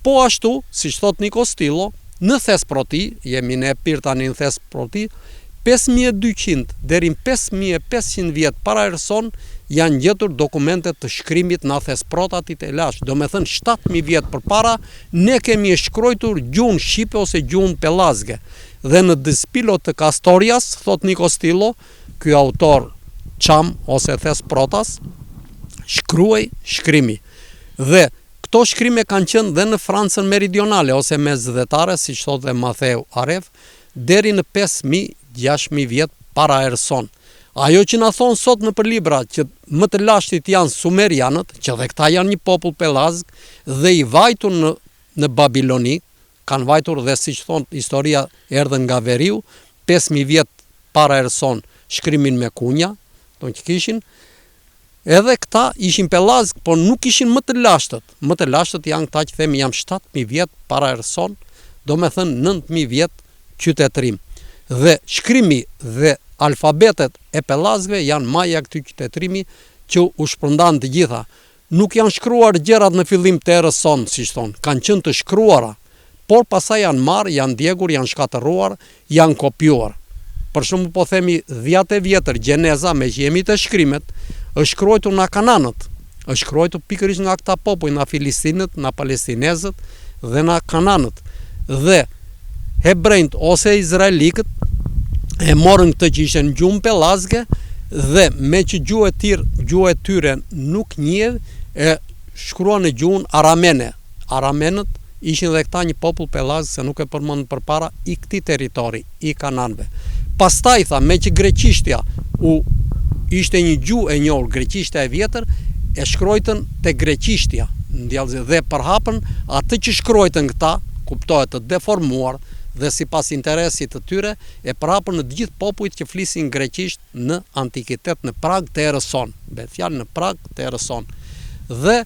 Po ashtu, siç thotë Niko Stillo, në Thesproti, jemi në Epir tani në Thesproti, 5200 deri në 5500 vjet para erës sonë janë gjetur dokumente të shkrimit në Thesprotatit e lashtë. Domethënë 7000 vjet përpara ne kemi shkruajtur gjuhën shqipe ose gjuhën pellazge. Dhe në Dispilo të Kastorias, thotë Niko Stillo, ky autor çam ose Thesprotas, shkruaj shkrimi. Dhe këto shkrime kanë qenë dhe në Francën meridionale ose mesdhetare, siç thotë dhe Matheu Aref, deri në 5000, 6000 vjet para erës sonë. Ajo që na thonë sot nëpër libra që më të lashtit janë sumerianët, që dhe këta janë një popull pellazg dhe i vajtur në Babiloni, kanë vajtur dhe siç thonë historia erdhën nga veriu, 5000 vjet para erës sonë, shkrimin me kunja, thonë që kishin, edhe këta ishin pellazg, por nuk ishin më të lashtët. Më të lashtët janë këta që themi janë 7000 vjet para erës sonë, domethënë 9000 vjet qytetërim. Dhe shkrimi dhe alfabetet e pellazgëve janë maja këtij qytetërimi që u shpërndan të gjitha. Nuk janë shkruar gjërat në fillim të erës sonë, siç thonë, kanë qenë të shkruara, por pastaj janë marrë, janë djegur, janë shkatërruar, janë kopjuar. Për shembull po themi dhjat e vjetër, Gjeneza, me që jemi te shkrimet, është shkruajtur nga kananët, është shkruajtur pikërisht nga këta popuj, nga filistinët, nga palestinezët dhe nga kananët. Dhe hebrejt ose izraelikët e morën këtë që ishte në gjuhën pellazge dhe me që gjuhë e tirë, gjuhë e tyre nuk njeh, e shkruan në gjuhën aramene. Aramenët ishin dhe këta një popull pellazg, se nuk e përmend përpara, i këtij territori, i kananëve. Pastaj tha, me që greqishtja u ishte një gjuhë e njohur, greqishtja e vjetër, e shkruajtën te greqishtja, ndjellëzi, dhe përhapën atë që shkruajtën këta, kuptohet të deformuar dhe sipas interesit të tyre, e përhapën në të gjithë popujt që flisin greqisht në antikitet, në prag të erës sonë. Bëhet fjalë në prag të erës sonë. Dhe